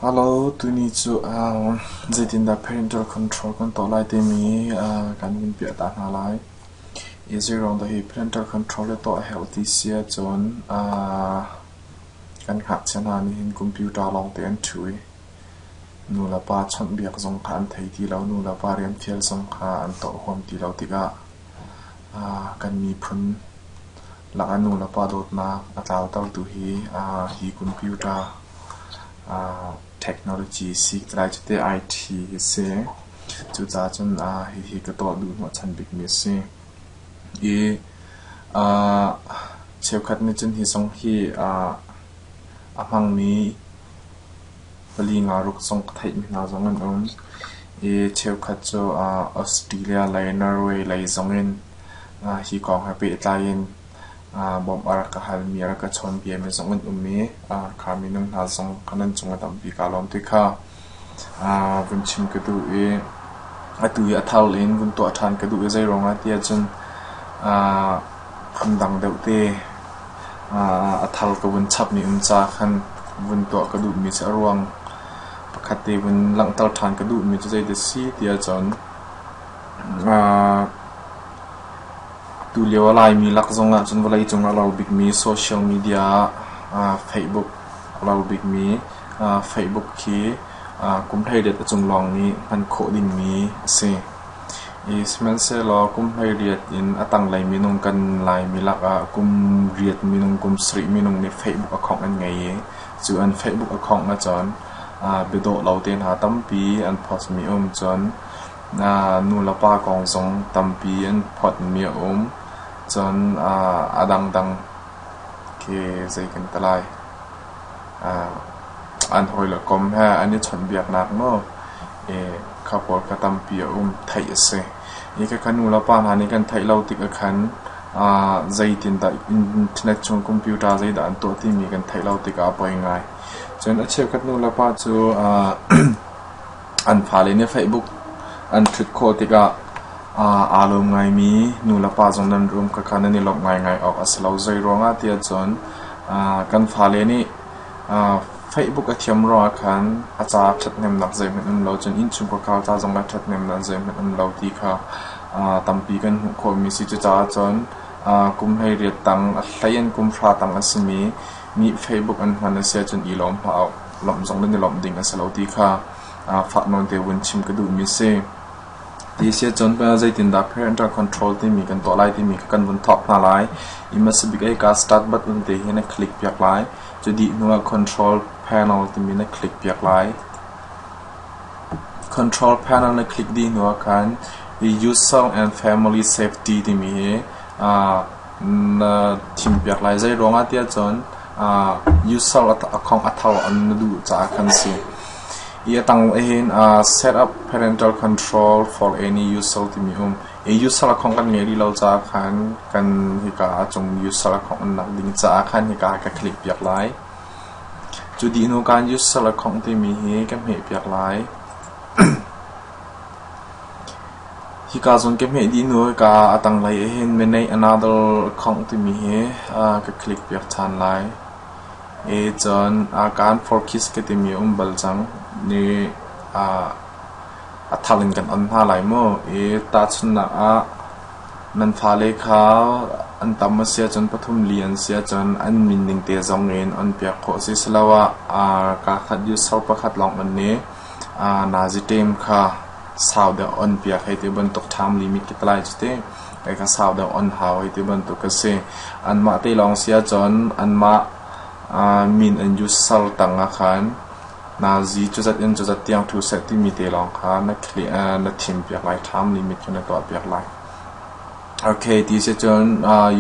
Hello, tuni cu zeitindah parental control kan tuah lai timi kan vun piah ta hna lai. I zeiruang dah hi parental control hi tuah a herh ti si ahcun kan ngakchia hna nih hin computer lawngte an ṭhu i nulepa chawnhbiak zong kha an thei ti lo, nulepa rianfial zong kha an tuah huam ti lo tikah kan miphun lakah nulepa dawtnak a tlautertu hi hi computer technology si lai cu teh IT hi si. Cucaah cun hihi ka tuah duh hnawhchan bikmi a si. I cheukhat nih cun hi zong hi a hmangmi pali nga ruk zong ka theihmi hna zong an um. I cheukhat cu Australia lei, Norway lei zong in hi kong he pehtlai in bawmh a rak ka halmi, a rak ka chawnbiami zong an um i kha minung hna zong nan cung ah tampi kaa lawm ti kha vun chim ka duh i atu hi a thar in vun tuah ṭhan ka duh i zeiruang ah ti ahcun phundang deuh te a thar ka vun chapmi um ca khan vun tuah ka duhmi cu a ruang pakhat te vun langhter ṭhan ka duhmi cu zeidah a si ti ahcun tulio a Laimi lak zong ahcun vawleicung ah a lo bikmi social media ah Facebook a lo bikmi Facebook khi kum 18 a cung lawng nih hman khawh dingmi a si. I sihmanhsehlaw kum 18 in a tanglei minung kan Laimi lakah kum riat minung, kum sarih minung nih Facebook account an ngei i cu an Facebook account ahcun biadawh lo te hna tampi an post mi a um. Cun nulepa kong zong tampi an phawtmi a um. Cun a dangdang khi zei kan ti lai. An hawile kom he an i chawnhbiaknak maw kha pawl kha tampi a um theih a si. Hi khakha nulepa hna nih kan theih lo tik ahkhan zeitindah internet chung computer zeidah an tuah timi kan theih lo tikah a poi ngai. Cun a cheukhat nulepa cu an fale nih Facebook an ṭhut khawh tikah aa lawm ngaimi nulepa zong nan rum khakha nan i lawmh ngaingai awk a si lo. Zeiruangah tiah cun kan fale nih Facebook a thiam ruangah khan a ca ṭhathnemnak zeihmanh um lo cun innchungkhar ca zongah ṭhathnemnak zeihmanh um lo ti kha tampi kan hmuh khawhmi a si. Cucaah cun kum 18 tang a hlei in kum hra tang a simi nih Facebook an hman a si ahcun i lawm hlah u. Lawmh zong nan i lawmh ding a si lo ti kha fak nawn te vun chim ka duhmi a si. Ti si ahcun zeitindah parental control timi kan tuah lai timi kha kan vun thawk hna lai. I hmasa bik ah hika start button te hi na click piak lai. Cu dih hnuah control panel timi na click piak lai. Control panel na click dih hnuah khan user and family safety timi hi na thim piak lai. Zei ruangah tiah cun user account a thar an na duh caah khan si. Hi a tang ahhin set up parental control for any user timi um. Hi user account kan ngei rih lo caah khan kan hika a cung user account an nak ding caah khan hika ka click piak lai. Cu dih hnu kan user account timi hi ka hmeh piak lai. Hika zawn ka hmeh dih hnu hika a tanglei ahhin manage another account timi hi ka click piak ṭhan lai. I cun kaan for kids ka timi a um bal cang. Ni a thar in kan on hna lai mu. I tahchunhnak ah nan fale kha an tam a si ahcun pathum li an si ahcun an min ning te zong in on piak khawh a si. Asiloah kaa khat user pakhat lawng an i nazi team kha sau deuh on piak hei ti bantuk time limit khi palai cu ti kai kha sau deuh on hau hei ti bantuk a si. Anmah te lawng si ahcun anmah min an user tang ah khan nazi cuzat in cuzat tiang thu seh timi te lawng kha na thim piak lai time limit khi na tuah piak lai. Okay ti si cun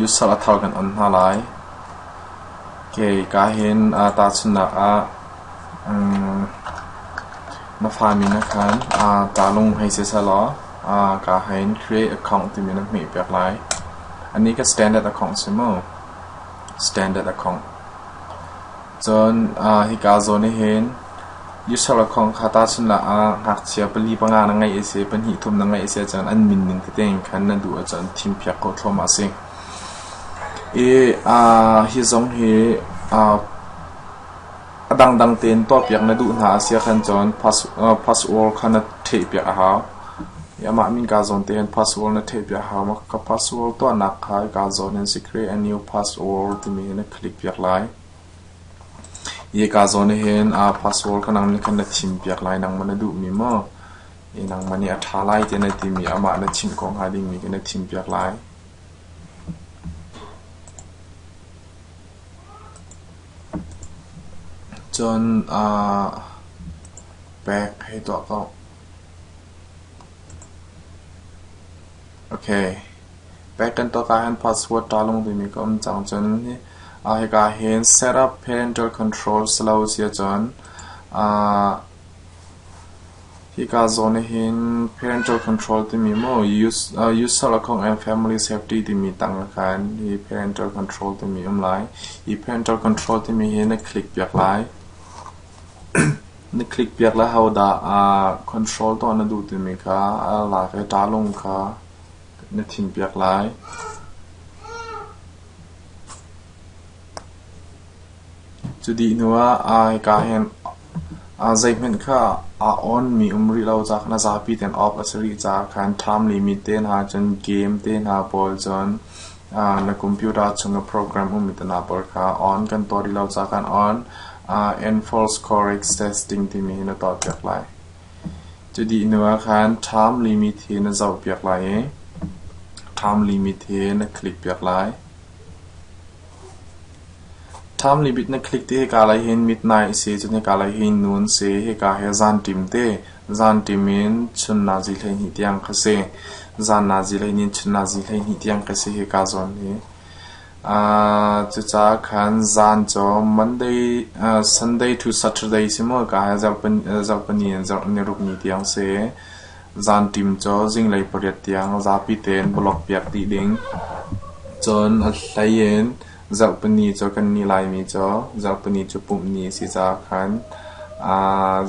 user a thar kan on hna lai. Okay ka hin tahchunhnak ah Na fa min ah khan talung hei si sehlaw kaa hein create account timi na hmeh piak lai. Anih ka standard account si mu. Standard account. Cun hika zawn ah hin user account kha tahchunhnak ah ngakchia pali panga na ngeih a si, pahnih thum na ngeih a si ahcun an min ning tete in khan na duh ahcun thim piak khawh thluahmah a si. I hi zong hi. A dangdang tein tuahpiak na duh hna a si ahkhan cun password kha na ṭhehpiak a hau. Amah min kaa zawn te hin password na ṭhehpiak a hau. Ka password tuahnak kha kaa zawn in si create a new password timi hi na click piak lai. Hi kaa zawn hin password kha nang nih khan na thim piak lai nangmah na duhmi maw? Nangmah nih a ṭha lai tiah na timi amah na chimh khawh hnga dingmi kha na thim piak lai. Cun pek hei tuah ko. Okay. Pek kan tuah ka hin password ṭalung timi ka um cang. Cun hika hin set up parental control si lo si ahcun Hika zawn ahhin parental control timi maw user account and family safety timi tang ah khan hi parental control timi um lai. Hi parental control timi hi na click piak lai. Na click piak le hodah control tuah na duh timi kha a lak i ṭalung kha na thim piak lai. Cu dih hnu ah hika hin zeihmanh kha aa on-mi um rih lo caah khan a zapi tein off a si rih caah khan time limit te hna cun game te hna pawl cun na computer chung i program ummi te hna pawl kha on kan tuah rih lo caah khan on enforce correct testing timi hi na tuahpiak lai. Cu dih hnu ah khan time limit hi na zohpiak lai i time limit hi na click piak lai. Time limit na click ti hika lei hin midnight a si cun hika lei hin noon si hika hi zanṭim ti zanṭim in chun nazi 12 tiang kha si zan nazi 12 in chun nazi 12 tiang kha si hika zawn hi cucaah khan zan cu Monday Sunday to Saturday si maw hika hi zarhpini in zarh niruk ni tiang si. Zanṭim cu zinglei pariat tiang zapi tein block piak dih ding. Cun a hlei in zarhpini cu kannih Laimi cu zarhpini cu pumh ni a si caah khan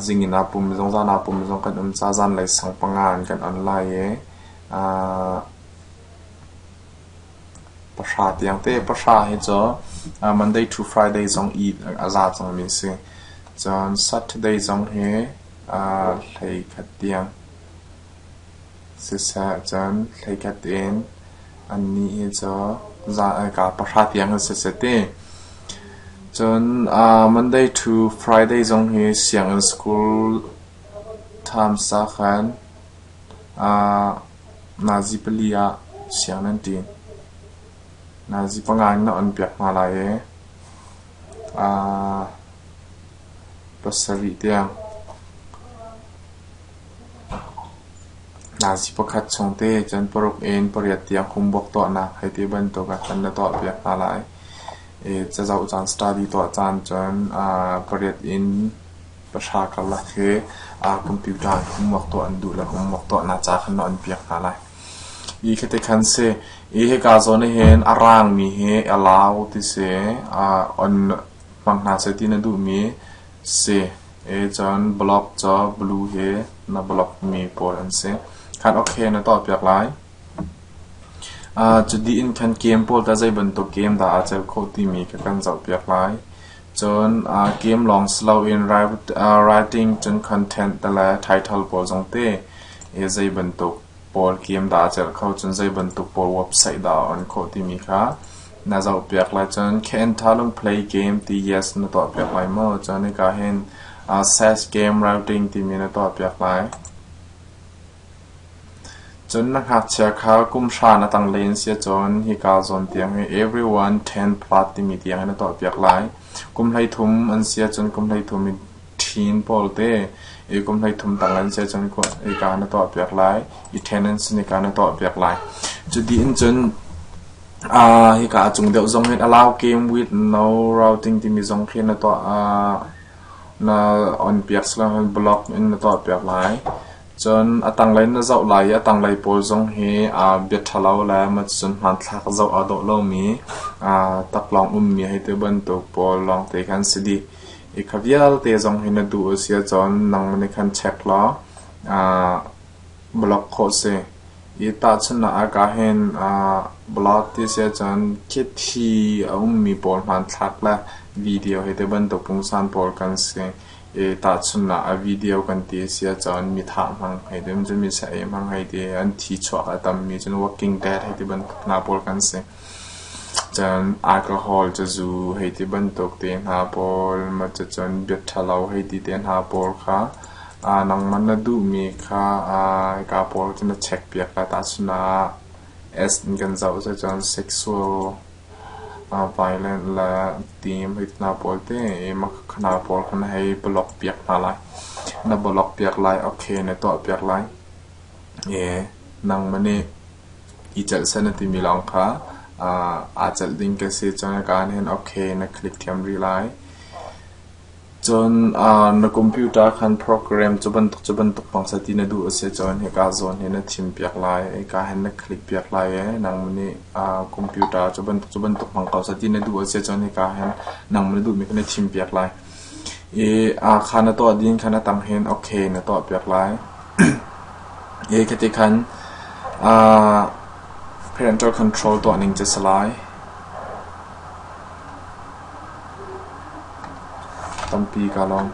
zing in aa pum zong zan aa pum zong kan um caah zanlei sang panga in kan on lai i pahra tiang te. Pahra hi cu Monday to Friday zong i a za cangmi a si. Cun Saturday zong hi hleikhat tiang siseh cun hleikhat in annih hi cu pahra tiang an siseh ti. Cun Monday to Friday zong hi sianginn school times ah khan nazi pali ah siang nan ṭin. Nazi panga in na on piak hna lai i Pasarih tiang nazi pakhat chung te cun paruk in pariat tiang homework tuahnak hei ti bantuk ah khan na tuahpiak hna lai. I cazoh caan study tuah caan cun pariat in pahra karlak hi computer in homework tuah an duh le homework tuahnak ca khan na on piak hna lai. Hi khati khan si. Hi hika zawn ah hin a raangmi hi a lau ti si. On hmang hna seh ti na duhmi si. I cun block cu blue hi na block mi pawl an si. Khan okay na tuahpiak lai. Cu dih in khan game pawl tah zei bantuk game dah aa cel khawh timi kha kan zohpiak lai. Cun game lawng si loin writing cun content te le title pawl zong te i zei bantuk pawl game dah aa celh kho cun zei bantuk pawl website dah a on khawh timi kha na zohpiak lai. Cun can Talung play game ti yes na tuahpiak lai maw? Cun hika hin access game routing timi na tuahpiak lai. Cun na ngakchia kha kum hra na tang len si ahcun hika zawn tiang hi everyone 10 plus timi tiang in na tuahpiak lai. Kum 13 an si ahcun kum 13 in teen pawl te i kum 13 tang an si ahcun hika na tuahpiak lai. I ṭhen an si hika na tuahpiak lai. Cu dih in cun hika a cung deuh zong hin allow game with no routing timi zong khi na tuah na on piak siloin block in na tuahpiak lai. Cun a tanglei na zoh lai i a tanglei pawl zong hi bia ṭhalo le cun hmanthlak zoh aa dawh lomi taklawng ummi hei ti bantuk pawl lawngte kha an si dih. I kha vialte zong hi na duh a si ahcun nangmah nih khan check law block khawh si. I tahchunhnak ah ka hin blog ti si ahcun khithi a ummi pawl hmanthlak le video hi ti bantuk pungsan pawl kan si. I tahchunhnak ah video kan ti a si ahcun mi thah hmang hei ti cun mi sa ei hmang hei ti an thi chuak a tammi cun Walking Dead hei ti bantuk hna pawl kan si. Cun alcohol cazu hei ti bantuk te hna pawl, mah cucun bia ṭhalo hei ti te hna pawl kha nangmah na duhmi kha hika pawl cu na check piak lai. Tahchunhnak ah S in kan zoh cun sexual violent le team hei ti hna pawl te i mah hna pawl kha na hei block piak hna lai. Na block piak lai, okay na tuah piak lai. I nangmah nih i celh seh na timi lawng kha aa celh ding ka si. Cun hika ah hin okay na click thiam rih lai. Cun na computer khan program cu bantuk cu bantuk hmang seh ti na duh a si cun hika zawn hi na thim piak lai. Hika hin na click piak lai i nangmah nih computer cu bantuk cu bantuk hmang ko seh ti na duh a si cun hika hin nangmah na duhmi kha na thim piak lai. I kha na tuah ding kha na tang hin okay na tuah piak lai. I khati khan parental control tuah ning cu a si lai. Tampi ka lawm.